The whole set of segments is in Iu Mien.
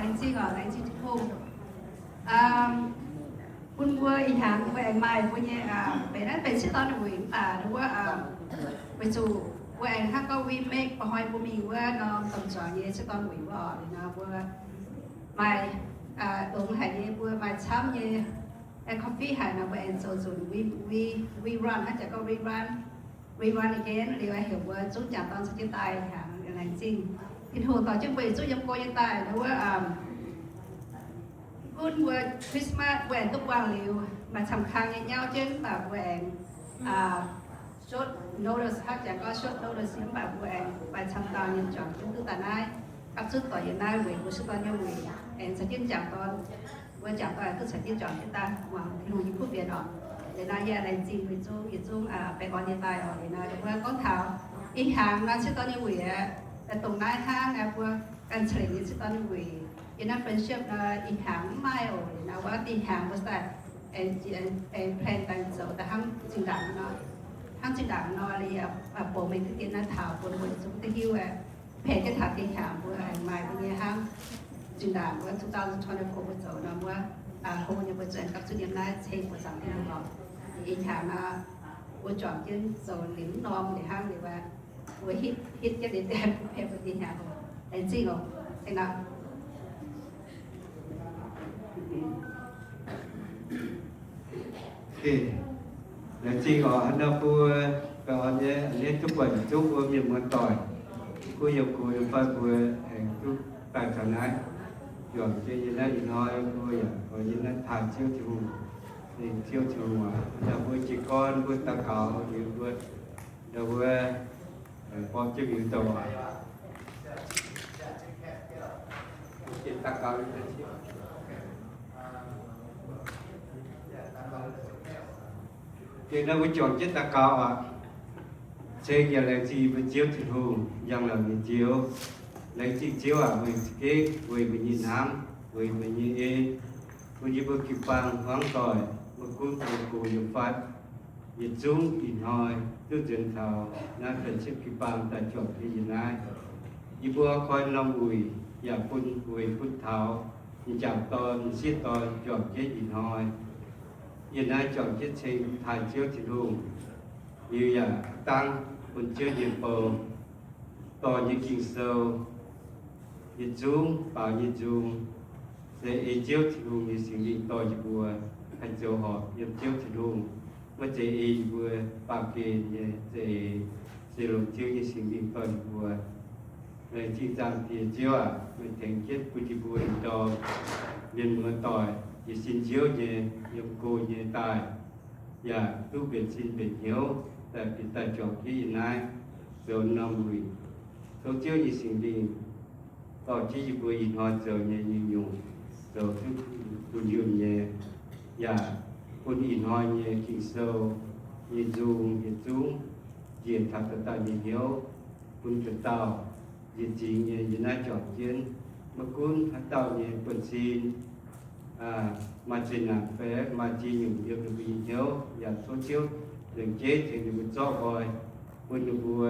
Laengz zingh oc, laengz zingh Tin-Hungh. Bun mbuo ih hnyangx mbuo aengx maaih mbuo nyei, benx naaiv benx sieqv dorn nyei wuic mv baac wuov, weic zuqc mbuo aengx hnangv gorngv remake mba'hnoi mbuo mingh wuov norm domh zuangx nyei sieqv dorn wuic wuov oc. Liuz nor mbuo maaih longx haic nyei, mbuo maaih camv nyei, coffee haic nor mbuo aengx zoux nzunc rerun, hnangv jaax gorngv rerun, rerun again liuz heuc mbuo zungv jangc dorn caux jienv daaih hnyangx. Laengz zingh Tin-Hungh dorh jienv mbuo yietc zungv yiem go nyei daaih wuov. Gunv mbuo Christmas mbuo aengx duqv buangh liuz, maaih camv kang nyei nyauv jienv, mv baac mbuo aengx short notice, hnangv jaax gorngv short notice, mv baac mbuo aengx maaih camv dauh nyei juangc jienv duqv daaih naaiv, gapv zunv doic yiem naaiv weic mbuo sieqv dorn nyei wuic, aengx caux jienv jangc dorn. Mbuo jangc dorn duqv caux jienv juangc jienv daaih muangx Tin-Hungh nyei kuv fienx oc. Liuz nor yie laengz zingh mbuo yietc zungv, yietc zungv baengh orn nyei daaih oc. Liuz nor mbuo gorngv taux ih hnyangx nor sieqv dorn nyei wuic aeqv, dongh naaiv hnangv aeqv, mbuo ganh ca'lengc nyei sieqv dorn nyei wuic yiem naaiv friendship nor ih hnyangx mv maaih oc. Liuz nor wuov deix hnyangx mbuo daaih aengx, aengx plan daaih zoux daaih hnangv zinh ndaangc nor, hnangv zinh ndaangc nor liuz, bouc mengh duqv dien naaiv taux bun mbuo yietc zungv duqv hiuv aeqv, plan jienv taux deix hnyangx mbuo aengx maaih mbuo nyei hnangv zinh ndaangc wuov two thousand twenty-four mbuo zoux nor wuov, hlo nyei mbuo zuqc aengx gapv zunv yiem naaiv ceng mbuo Zaangc Tin-Hungh oc. Ih hnyangx nor mbuo juangc jienv zoux liuz mv norm liuz hnangv liuz wuov, mbuo hitv, hitv jienv liuz deix bun mbuo deix hnyangx oc. Laengz zingh oc. Ceng nor. Laengz zingh oc. Hnangv nor mbuo baengh orn nyei a'hneiv duqv buatc zungv mbuo mienh muoz-doic, gunv yiem go yiem fatv mbuo aengx duqv daaih taux naaiv, juangc jienv yiem naaiv ih hnoi mbuo yaac oix yiem naaiv taaih Ziouv Tin-Hungh, mingh Ziouv Tin-Hungh aqv. Hnangv nor mbuo jiez gorn mbuo daux gaux liuz mbuo, ndau wuov, borqv jienv miuz douh aqv. Daux gaux. Deix nor mbuo juangc jienv daux gaux aqv. Ceng yaac laengz zingh mbuo Ziouv Tin-Hungh, njang-laangc nyei Ziouv. Laengz zingh Ziouv aac, meih za'gengh weic meih nyei hnamv, weic meih nyei en, bun yie mbuo jiu-baang hmuangv doic, maiv gunv yiem go yiem fatv, yietc zungv ih hnoi duqv nzuonx taux naaiv fellowship jiu-baang daaih juangc jienv yiem naaiv. Yie mbuo koi norm wuic yaac bun weic bun taux m'jangc dorn, m'sieqv dorn juangc jienv ih hnoi yiem naaiv juangc jienv ceng taaih Ziouv Tin-Hungh. Liuz yaac dangv bun Ziouv nyei bou, dorh nyei Ging-Sou, yietc zungv baaux nyei nzung, se ei Ziouv Tin-Hungh nyei Singx Lingh dorh yie mbuo haih zoux horpc yiem Ziouv Tin-Hungh. Maiv zeiz ei yie mbuo baamh gen nyei za'eix, se longc Ziouv nyei Singx Lingh dorh yie mbuo. Laengz zingh Zaangc Diex Ziouv aac, meih tengx jienv bun yie mbuo ih ndorm mienh muoz-doic jiez sin Ziouv nyei, yiem go nyei daaih, yaac duqv mbenc sin mbenc hnyouv daaih bieqc daaih juangc jienv yiem naaiv zoux norm wuic. Tov Ziouv nyei Singx Lingh dorh jienv yie mbuo ih hnoi zoux nyei nyungc-nyungc zoux duqv dunh yunh nyei, yaac bun ih hnoi nyei Ging-Sou nyei nzung yietc zungv njiec taux dauh dauh nyei hnyouv, bun dauh dauh njiec zingx nyei yiem naaiv juangc jienv. Maiv gunv haaix dauh nyei buonv-sin maaih zeqc naanc fai maaih ziex nyungc yiem ninh mbuo nyei hnyouv, yaac tov Ziouv lengc jeiv tengx ninh mbuo zorqv nqoi, bun ninh mbuo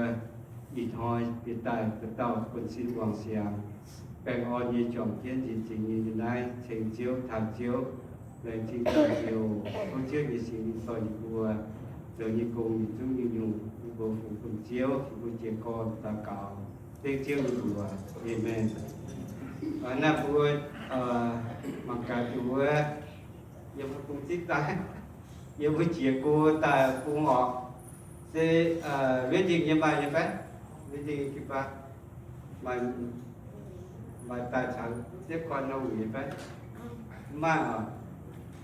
ih hnoi bieqc daaih dauh dauh buonv-sin wangc siangx, baengh orn nyei juangc jienv njiec zingx nyei yiem naaiv ceng Ziouv, taaih Ziouv. Laengz zingh Zaangc Diex oc. Tov Ziouv nyei Singx Lingh dorh yie mbuo zoux nyei gong yietc zungv nyungc-nyungc, yie mbuo fungx bun Ziouv, yie mbuo jiez gorn daux gaux dengv Ziouv nyei mbuox. Aamen. Naaiv mbuo mangc gaax duqv wuov, yiem mbuo bung zipv daaih, yiem mbuo jiex go daaih bung orqc, se reading nyei maaih nyei fai? Reading nyei jiu-baang maaih, maaih daaih caux Ziouv koi norm wuic nyei fai? Mv maaih oc.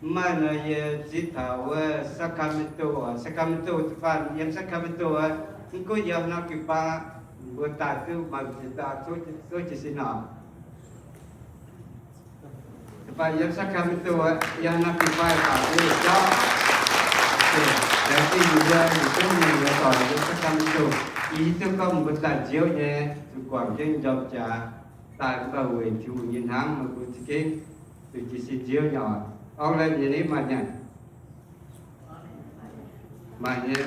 Mv maaih nor yie zipv taux wuov Sacramento oc. Sacramento da'faanh yiem Sacramento, mv gunv yiem norm jiu-baang, mbuo daaih duqv maaih ziex dauh zuov jiez sin oc. Da'faanh yiem Sacramento, yiem norm jiu-baang baac mbuo jauv. Laengz zingh mbuo yietc zungv mienh muoz-doic yiem Sacramento. Yie hiuv duqv gorngv mbuo daaih nziouv nyei, zuqc guangc jienv njormh jaax daaih, mv baac weic Tin-Hungh nyei hnamv meih mbuo za'gengh zuqc jiez sin nziouv nyei oc. Oc, laengz nyei ni maaih nyanc. Maaih nyei.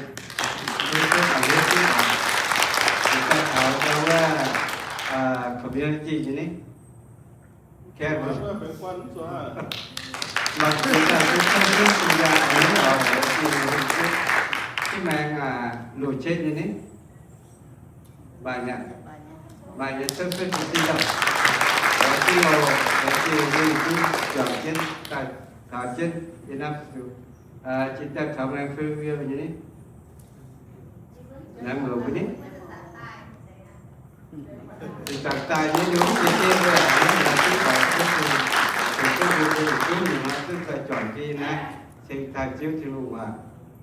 Daaih taux wuov community nyei ni. Kære, mangc gaax, mv zuqc yaac mv oix, mv maengx, luoqc qetv nyei ni. Maaih nyei, maaih nyei, cuotv cuotv jiex zinh daaih. Oix zinh oc, oix zinh, mbuo yietc zungv juangc jienv daaih taux jienv yie naaiv zuqc, jiex daaih taux maengx fei fei nyei ni. Naaiv mbuo ni, zinh daaih daaih nyei, mbuo mv jiex jienv, mbuo yaac zinh daaih cuotv, cuotv, cuotv, cuotv, zinh daaih juangc jienv naaiv ceng taaih Ziouv Tin-Hungh waac.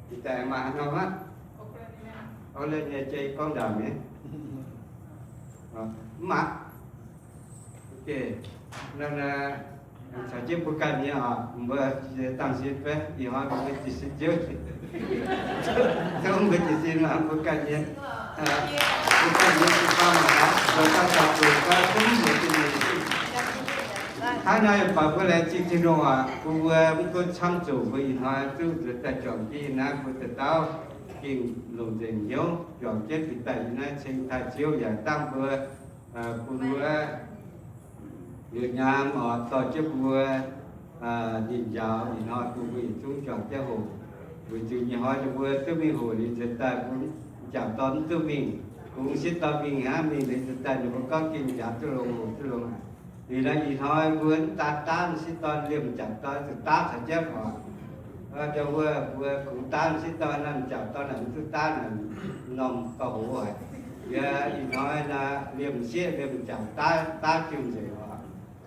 Jiex daaih maaih haaix norm aqv? Oc, lengh nyei jiex gorngv ndaangc nyei. Mv maaih. Ok. Naaiv, caux jienv mbuo ganh nyei oc, mbuo dangh sin fai ih hnoi mbuo jiez sin Ziouv, Ziouv mbuo jiez sin mbuo ganh nyei, mbuo ganh nyei sin faam mangc gaax, mbuo daaih caux zuqc fai zungv mbuo jiez sin. Hnangv naaiv baac mbuo laengz zingh Tin-Hungh oc, bun mbuo mv gunv camv zuqc mbuo ih hnoi duqv nzuonx daaih juangc jienv naaiv, mbuo dauh dauh gengh longc nzengc hnyouv juangc jienv bieqc daaih yiem naaiv ceng taaih Ziouv yaac dangh mbuo, bun mbuo liuz nyaam oc, dorh jienv mbuo ninh njaaux ih hnoi bun mbuo yietc zungv juangc jienv hoqc. Weic zuqc ih hnoi ninh mbuo duqv mingh hoqc liuz nzuonx daaih bun m'jangc dorn mv duqv mingh, kungx m'sieqv dorn mingh hnangv, mingh liuz nzuonx daaih ninh mbuo gorngv gengh njaaux duqv longx, hoqc duqv longx aqv. Liuz naaiv ih hnoi mbuo mv daan daav m'sieqv dorn, liemh m'jangc dorn zuqc daav caux jienv oc. Ndau wuov mbuo kungx daav m'sieqv dorn, m'jangc dorn naaic mv duqv daav naaic, norm gauh hoz haic. Yie ih hnoi naaiv liemh m'sieqv liemh m'jangc daav, daav jienv nzengc oc.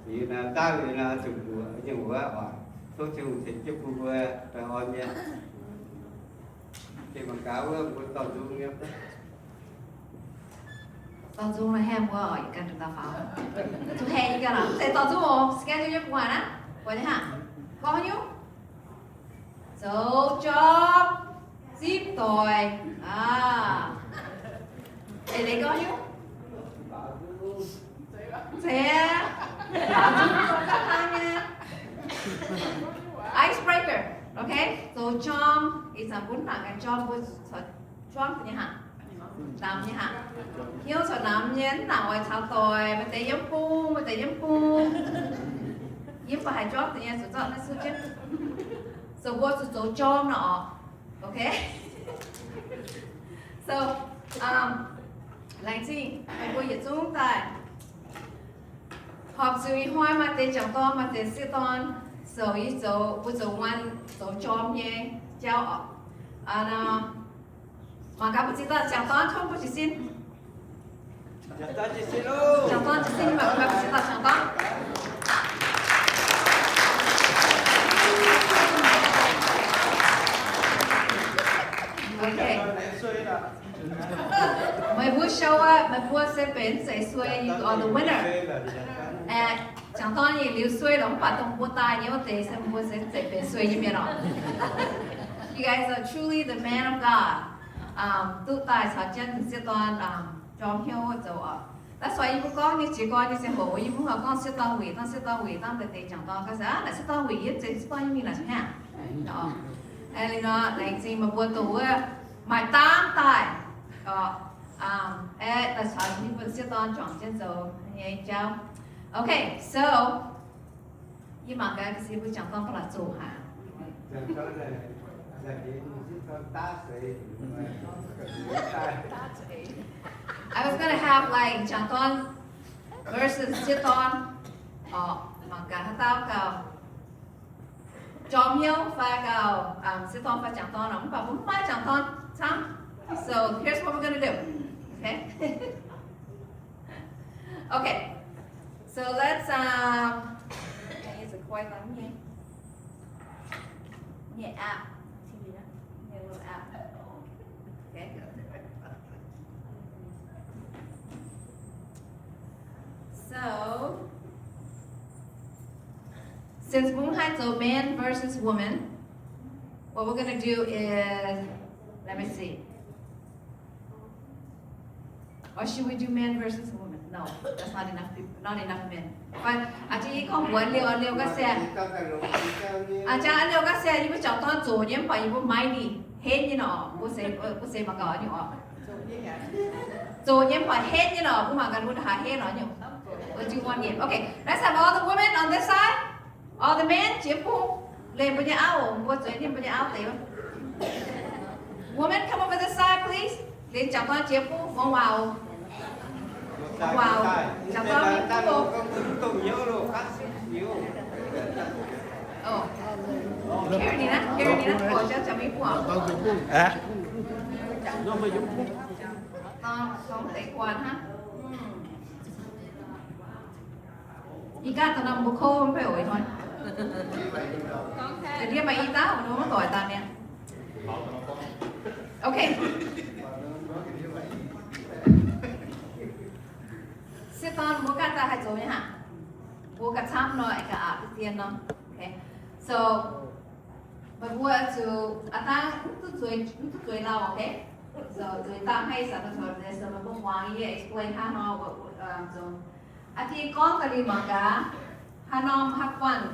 Liuz naaiv daav liuz naaiv zuqc mbuoqc nyei wuov oc. Tov Tin-Hungh tengx jienv bun mbuo baengh orn nyei. Gengh mangc gaax wuov mbuo dorh nzung nyei. Dorh nzung nor haeqv mbuo oc, yietc ganh nduqc daaih faaux. Zuqc haeqv yietc ganh oc, mv zeiz dorh nzung oc, schedule nyei gu'nguaaic naaiv. Buatc nyei hnangv. Gorngv nyungc. Zoux jorm zipv doic aac. Eix leiz gorngv nyungc. Zeiz aqv. Icebreaker, okay? Zoux jorm, ih zanc mbuo mv nangc ganh jorm, mbuo corc juangv nyei hnangv. Namx nyei hnangv. Hnyouv corc namx nyei, mv nangc oix caux doic, maaih deix yiem bung, maaih deix yiem bung. Yie mv baac haiz juangv deix nyei, zuqc zorqv naaiv suv jienv. So mbuo zuqc zoux jorm nor oc. Okay? So, um, laengz zingh meih mbuo yietc zungv daaih. Horpc zuqc ih hnoi maaih deix m'jangc dorn, maaih deix m'sieqv dorn, so yie zoux, mbuo zoux muonz zoux jorm nyei jauv oc. Mangc gaax mbu'ziex dauh m'jangc dorn tov mbuo jiez sin. M'jangc dorn jiez sin, mangc gaax mbu'ziex dauh m'jangc dorn. Okay. Meih mbuo show up, meih mbuo se benx mv zeiz suei, you are the winner. M'jangc dorn yietc liuz suei lorqc, mv baac dongh mbuo daaih nyei wuov deix se mbuo se mv zeiz benx suei nyei mienh oc. You guys are truly the man of God. Duqv daaih caux jienv m'sieqv dorn jorm hnyouv wuov zoux oc. That's why yie mbuo gorngv nyei jiez gorn nyei ziangh hoc, yie mbuo mv horpc gorngv m'sieqv dorn weic, dangh m'sieqv dorn weic, dangh deix m'jangc dorn, ga'naaiv m'sieqv dorn weic yie mv zeiz m'sieqv dorn nyei mingh naaic hnangv. Liuz nor laengz zingh meih mbuo dongh wuov maaih dangv daaih aeqv, daaih caux yie mbuo m'sieqv dorn juangc jienv zoux nyei jauv. Okay, so yie mangc gaax ga'sie mbuo m'jangc dorn ba'laqc zoqc haic. I was gonna have like m'jangc dorn versus m'sieqv dorn. Orqc, mangc gaax haaix dauh gauh jorm hnyouv fai gauh m'sieqv dorn fai m'jangc dorn orqc, mv baac mbuo mv maaih m'jangc dorn camv. So here's what we're gonna do. Okay? Okay. So let's, um, it's a quite long, yeah. Yeah, app. T V, yeah, little app. Okay. So, since mbuo mv haih zoux man versus woman, what we're gonna do is, let me see. Or should we do men versus women? No, that's not enough people, not enough men. But a'jang yie gorngv mbuox liouh, liouh ga'sie. A'jang liouh ga'sie, yie mbuo m'jangc dorn zoqc nyei mv baac yie mbuo mighty, henv nyei nor, mbuo seix, mbuo seix mangc gaax nyungc oc. Zoqc nyei mv baac henv nyei nor, mbuo mangc gaax mbuo ndongc haaix henv nor nyungc. We'll do one game. Okay, let's have all the women on this side. All the men, jiex bung. Lenh mbuo nyei auv, mbuo zueiz ninh mbuo nyei auv deix. Women, come over this side, please. Lenh jangx dorn jiex bung, muangx waac oc. Muangx waac oc. Jangx dorn mingh bung oc. Oh. Carry 你呢? Carry 你呢? 我叫小妹不好。啊？Norm, norm deix guan hnangv. Ih gaav da'naaiv mbuo kouv mv bei oc, ih hnoi. Da'ndiev maaih i dauh, mbuo maiv doic daaih mi'aqv. Okay. Sieqv dorn mbuo ganh daaih haih zoux nyei hnangv. Mbuo ganh camv nor, ga'aqc deix dien nor. Okay. So, meih mbuo zuqc a'dangh mv duqv zueiz, mv duqv zueiz lauh, okay? So, zueiz dangh haih sa daaih, so meih mbuo muangx yie explain hnangv nor, zoux. Aa, da'nyeic gorngv daaih liuz mangc gaax, haaix norm haaix guanh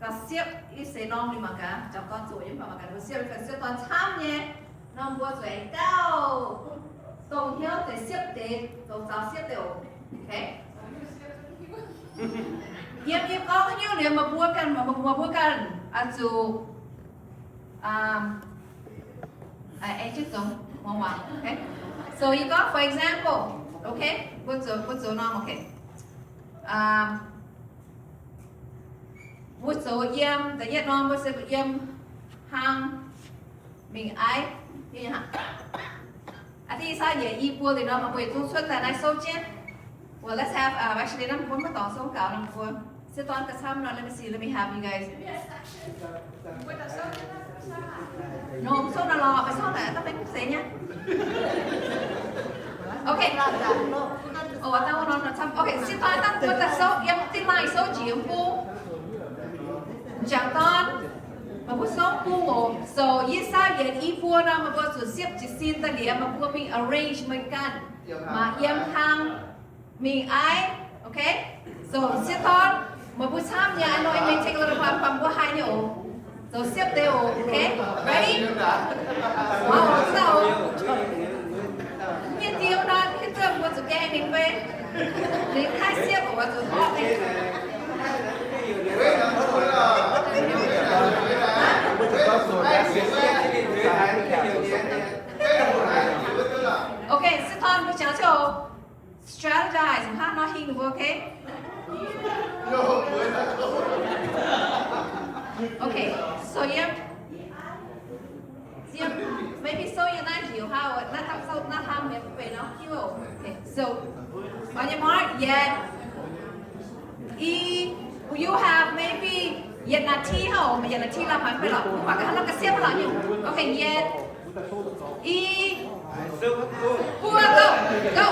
gauh siepv, ih seix norm liuz mangc gaax, jangx dorn zoqc nyei mv baac mangc gaax, mbuo siepv, sieqv dorn camv nyei, norm mbuo zuqc aengx gauh dongh hnyouv deix siepv deix, dongh zaux siepv deix oc. Okay? Yiem, yiem gorngv haaix nyungc liuz meih mbuo ganh, meih mbuo ganh oix zuqc, um, uh, aengx jienv zoux muangx waac. Okay? So yie gorngv, for example, okay? Mbuo zoux, mbuo zoux norm, okay? Um, mbuo zoux yiem, da'yietv norm mbuo se yiem hlang mingh aiv. Aa, da'yietv yietc i buo liuz nor, mbuo yietc zungv cuotv daaih naaiv souv jienv. Well, let's have, uh, actually, naaiv mbuo maiv dorngx souv gaux nor, mbuo sieqv dorn gauh camv nor, let me see, let me have you guys. No, souv naaiv lorz, maiv souv naaic, da'mengh seix nyei. Okay. Oh, da'wuov norm camv. Okay, sieqv dorn daaih mbuo daaih souv, yiem diqv maaih souv njiec yiem bung. Jangx dorn, meih mbuo souv bung oc. So, yie saauv yietc i buo nor, meih mbuo zuqc siepv jiez sin daaih liuz, meih mbuo mingh arrange meih ganh. Maaih yiem hlang mingh aiv, okay? So, sieqv dorn, meih mbuo camv nyei, I know it may take a little while, but mbuo haih nyei oc. Zoux siepv deix oc, okay? Ready? Waac oc, zuqc oc. Mienh diuh nor, hiuv duqv mbuo zuqc gaeng ninh fai? Ninh haih siepv oc, zuqc orqv ninh. Okay, sieqv dorn mbuo jangx jienv oc. Strategize, hnangv nor hingh mbuo, okay? Okay, so yiem, yiem, maybe so yiem naaiv heuc hnangv, naaiv dangh so naaiv hnamv nyei mv benx nor, hiuv. Okay, so, on your mark, yietc, i, you have maybe yietc นาที hnangv, yietc นาที lamh haic mv benx lorqc, mv baac ga'hnangv nor ga'siepv lorqc nyungc. Okay, yietc, i, buo, go, go, go, go.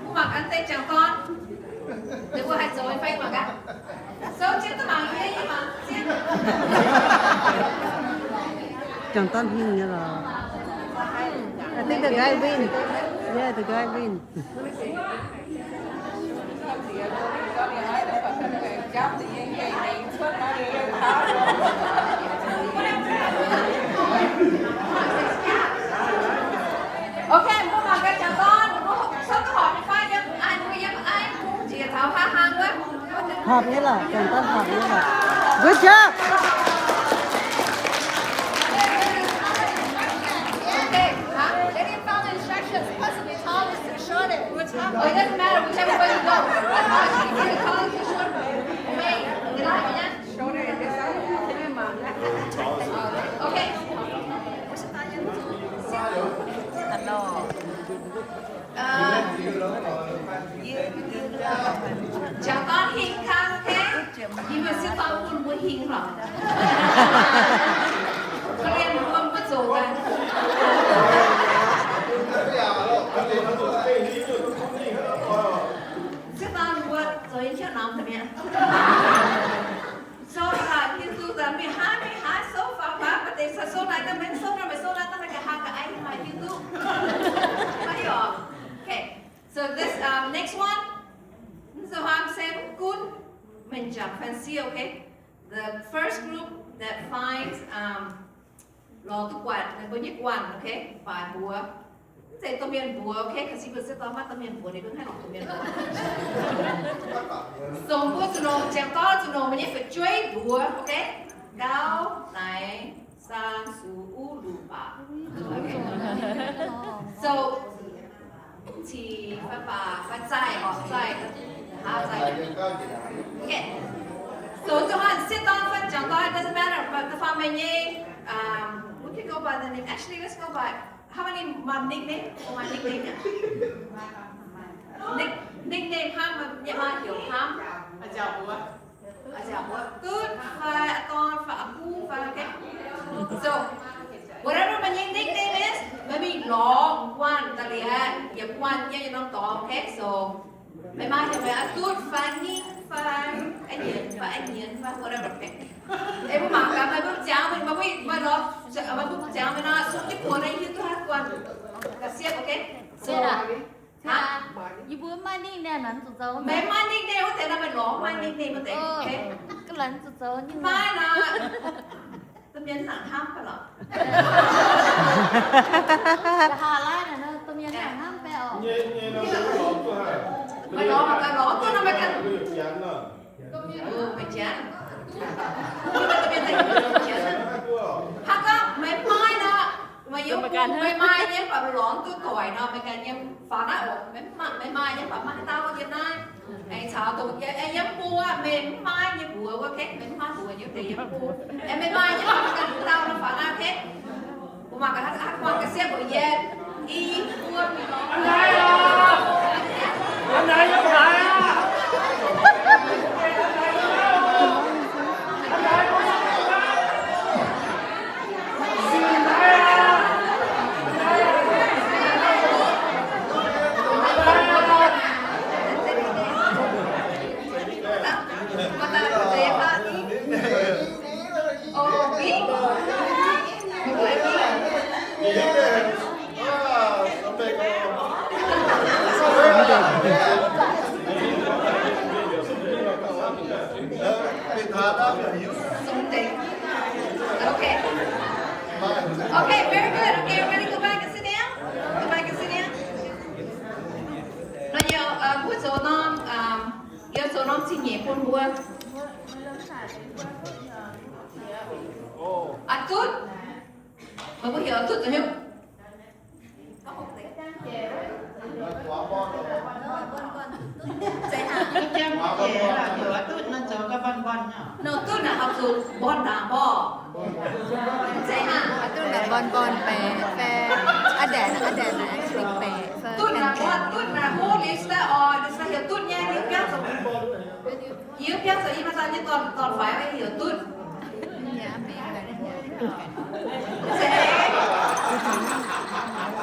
Mbuo mangc gaax deix jangc dorn. Deix mbuo haih zoux fai mangc gaax. Souv jienv duqv mangc yie, yie mangc jienv. Jangc dorn hingh nyei lorqc. I think the guy win. Yeah, the guy win. Okay, mbuo mangc gaax jangc dorn, mbuo souv duqv horpc nyei fai? Yiem, aa, mbuo yiem aiv bung njiec taux haaix hlang wuov. Horpc nyei lorqc, jangc dorn horpc nyei lorqc. Good job. Okay, huh? They didn't follow instructions. Supposed to be tall, it's too short. It doesn't matter, whichever way you go. Tall is too short. Okay. Okay. Jangx gorn hingh kang, okay? Yie mbuo sieqv dorn bun mbuo hingh lorqc. Korv-lienh mbuo mv zoux gaax. Sieqv dorn mbuo zoux nyei qiemx norm da'mienv. So far, Hindu daaih mingh haaix, mingh haaix, so far, far, maaih deix caux sou naaic gaax, maiv sou naaic, maiv sou naaic, daaih naaic ga'haav ga'aiv maaih Hindu. Maiv oc. Okay. So this, um, next one. Mv zuqc hlang se mv gunv mengh jangc fancy, okay? The first group that finds, um, lorz duqv guatc ninh mbuo nyei guanh, okay, baaix mbuox. Mv zeiz domh mienh mbuox, okay? Ga'sie mbuo sieqv dorn maiv domh mienh mbuox, ninh mbuo haih lorz domh mienh mbuox. Dongh mbuo zuqc longc, jangx gorn zuqc longc meih nyei fu'jueiv mbuox, okay? Gauv, naaic, saan, sux, uv, luqc, baac. Okay. So, cih fai baac fai zaih, orqc, zaih, aa, zaih. Okay. So, zuqc haaix sieqv dorn fai jangx dorn, it doesn't matter. But da'faanh meih nyei, um, we can go by the name. Actually, let's go by, how many, my nickname? Oh, my nickname, yeah. Nick-, nickname hnamv, nyei maa heuc hnamv. Aa, jangx wuov, Dutv fai Aa Dorn fai Aa Guv fai, okay? So, whatever meih nyei nickname is, meih mingh lorz guanh da'liez, yietc guanh yiem yietc norm dorngx, okay? So, meih maa heuc meih Aa Dutv fai Ninh fai Aa Nyienx fai Aa Nyienx fai whatever, okay? Eh, mbuo mangc gaax meih mbuo ziangx, meih mbuo, meih lorz, meih mbuo ziangx meih nor, sung jienv buoz naaiv hiuv duqv haaix guanh ga'siepv, okay? So, Aa, yie mbuo maiv maaih nickname naaic zuqc zoux. Meih maaih nickname wuov deix nor, meih lorz maaih nickname wuov deix. Ga'lanz zuqc zoux nyei. Maaih nor, domh mienh maiv nangc hnamv ga'lorqc. Ga'haav laaiv naaic nor, domh mienh maiv nangc hnamv baeqc oc. Meih lorz mangc gaax, lorz duqv nor meih ganh. Meih janx. Haaix gorngv meih maaih nor, meih yiem, meih maaih nyei mv baac meih lorz duqv doic nor, meih ganh yiem faaux naaiv oc. Meih maaih nyei mv baac maaih haaix dauh yiem naaiv. Aengx caux dongh yiem buo meih mv maaih nyei mbuox wuov, okay? Meih mv maaih mbuox nyei wuov deix yiem buo. Aengx meih maaih nyei mv baac maaih ganh dauh nor faaux naaiv, okay? Mbuo mangc gaax haaix guanh ga'siepv mbuox yie. I buo mingh lorz. Okay. Okay, very good. Okay, everybody go back and sit down. Go back and sit down. Nor yie, uh, mbuo zoux norm, um, yie zoux norm zingh nyeic bun mbuo. Aa Dutv. Meih mbuo heuc Aa Dutv zoux hnyouv? Nor Dutv naaic horpc zuqc Mbon ndaangc mborqv. Zeiz hnangv. Aa Dutv naaic Mbon, Mbon baeqc fai, aa Ndaeqc, aa Ndaeqc naaic actually baeqc fai. Dutv naaic Mbon, Dutv naaic hlo liuz daaih oc, liuz daaih heuc Dutv nyei, yie biangv zoux, yie biangv zoux yie maaih dauh nyei dorn, dorn-faix heuc Dutv.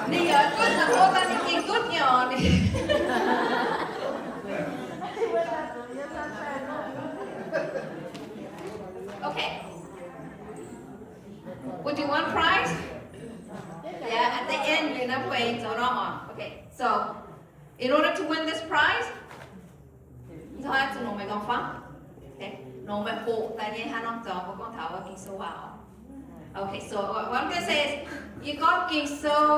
Ninh heuc Dutv naaic hlo daaih ninh gengh Dutv nyei oc. Okay. Would you want prize? Yeah, at the end, you know, wait, so no, okay. So, in order to win this prize, so I have to know my gong fang. Okay. Nor meih hoqc daaih nyei haaix norm zaux, mbuo gorngv taux wuov Ging-Sou waac oc. Okay, so what, what I'm gonna say is, yie gorngv Ging-Sou,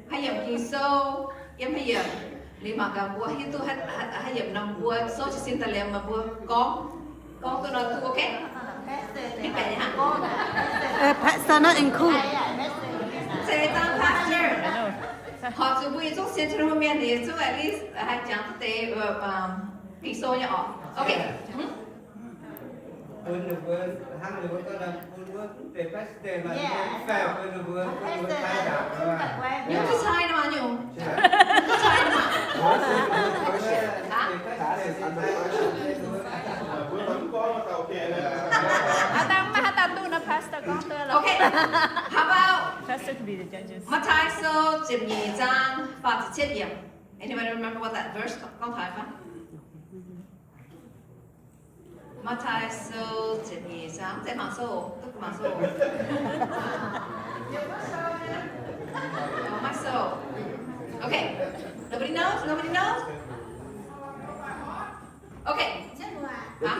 haaix yiemc Ging-Sou, yiem haaix yiemc, liuz mangc gaax mbuo hiuv duqv haaix, haaix, haaix yiemc nor mbuo souv jiez sin daaih liemh meih mbuo gorngv, gorngv duqv nor duqv, okay? Mingh baeqc nyei hnangv. Uh, personal include. Seix dangh pastor. Horpc zuqc mbuo yietc zungv sienx Tin-Hungh mienh, yietc zungv at least haih jangx deix, uh, um, Ging-Sou nyei oc. Okay. Hmm? Bun ninh mbuo, hnangv ninh mbuo ganh bun wuov mv benx pastor maaih mv faix bun ninh mbuo, bun ninh mbuo taaih ndaangc. Nyungc duqv cai nor nyungc. Duqv cai nor. Aa, dangh maiv haaix dauh duqv nor, pastor gorngv duqv lorqc. Okay. How about Mattai Sou ziepc nyeic zaang faah ziepc cietv yiemc? Anybody remember what that verse 刚才 fai? Mattai Sou ziepc nyeic zaang, mv zeiz mangc sou, duqv mangc sou. Oh, maiv sou. Okay. Nobody knows? Nobody knows? Okay. Huh?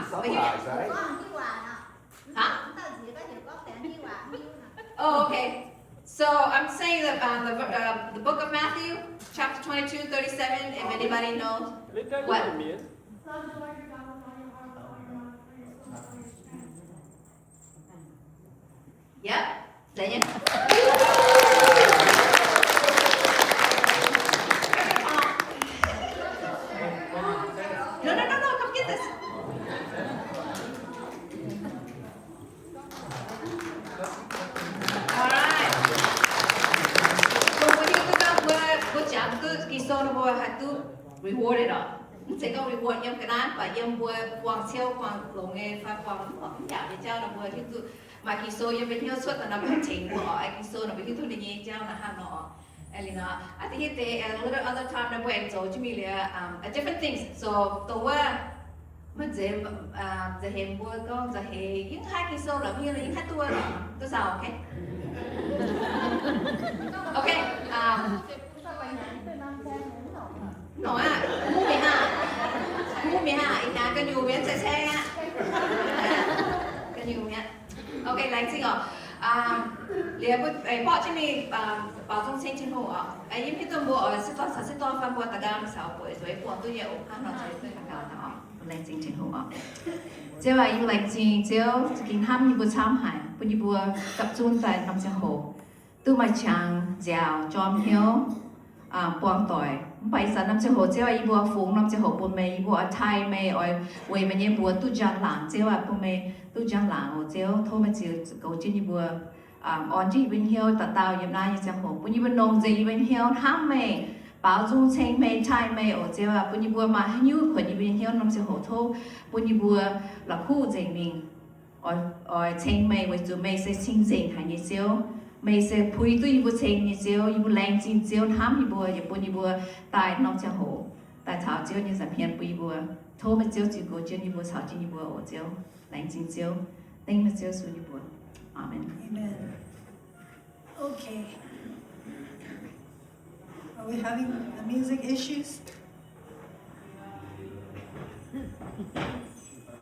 Huh? Oh, okay. So I'm saying that um, the, uh, the book of Matthew, chapter twenty-two, thirty-seven, if anybody knows what. Yep. Daniel. No, no, no, no, come get this. Alright. Mbuo hiuv duqv gorngv mbuo, mbuo jangx duqv Ging-Sou nor mbuo haih duqv rewarded oc. Mv zeiz gorngv reward yiem ga'naaiv, mv baac yiem mbuo buangh ciouv, buangh longx nyei fai buangh mv yaac nyei jauv nor mbuo hiuv duqv. Maaih Ging-Sou yiem mbuo hnyouv cuotv daaih nor mbuo tengx mbuo oc. Aengx Ging-Sou nor mbuo hiuv duqv ninh nyei jauv naaiv hnangv nor oc. Aa, liuz nor, I think there a little other time nor mbuo aengx zoux jienv mingh liuz, um, a different things. So dongh wuov, maiv zeiz, um, nza'hec mbuo gorngv nza'hec yiem haaix Ging-Sou lorqc, mingh yiem haaix duqv wuov lorqc, duqv nzauh, okay? Okay, um, nor aqv, mbuo mienh hnangv, mbuo mienh hnangv, ih hnyangx gu'nyuoz mienh cai cai aqv. Gu'nyuoz mienh. Okay, laengz zingh oc. Um, liuz mbuo, eh, mborqv jienv mingh, um, baaux nzung ceng Tin-Hungh oc. Eh, yie mv hiuv duqv mbuo oix sieqv dorn caux sieqv dorn fai mbuo da'nqaang caux bueix zueiz buangh duqv nyei oc. Hnangv nor zueiz duqv da'nqaang oc. Laengz zingh Tin-Hungh oc. Ziouv aac, yie laengz zingh Ziouv za'gengh hnamv yie mbuo camv haic, bun yie mbuo gapv zunv daaih norm ziangh hoc duqv maaih qangx nziaauc jorm hnyouv, buangh doic. Mv baac ih zanc norm ziangh hoc Ziouv aac, yie mbuo fungx norm ziangh hoc bun meih, yie mbuo oix taaih meih, oix weic meih nyei mbuox duqv njang-laangc. Ziouv aac, bun meih duqv njang-laangc oc Ziouv. Tov meih ziux goux jienv yie mbuo, orn jienv yie mbuo hnyouv dauh dauh yiem naaiv nyei ziangh hoc, bun yie mbuo nongx nzengc yie mbuo hnyouv hnamv meih, baaux nzung ceng meih, taaih meih oc Ziouv aac. Bun yie mbuo maaih haaix nyungc kuonx yie mbuo nyei hnyouv norm ziangh hoc tov bun yie mbuo la'kuqv nzengc mingh. Oix, oix ceng meih weic zuqc meih se cing-nzengc haic nyei Ziouv. Meih se puix duqv yie mbuo ceng nyei Ziouv. Yie mbuo laengz zingh Ziouv hnamv yie mbuo, yaac bun yie mbuo daaih norm ziangh hoc daaih taux Ziouv nyei nza'hmien bun yie mbuo. Tov meih Ziouv ziux goux jienv yie mbuo, caux jienv yie mbuo oc Ziouv. Laengz zingh Ziouv. Dengv meih Ziouv Yesu nyei mbuox. Amen. Amen. Okay. Are we having the music issues?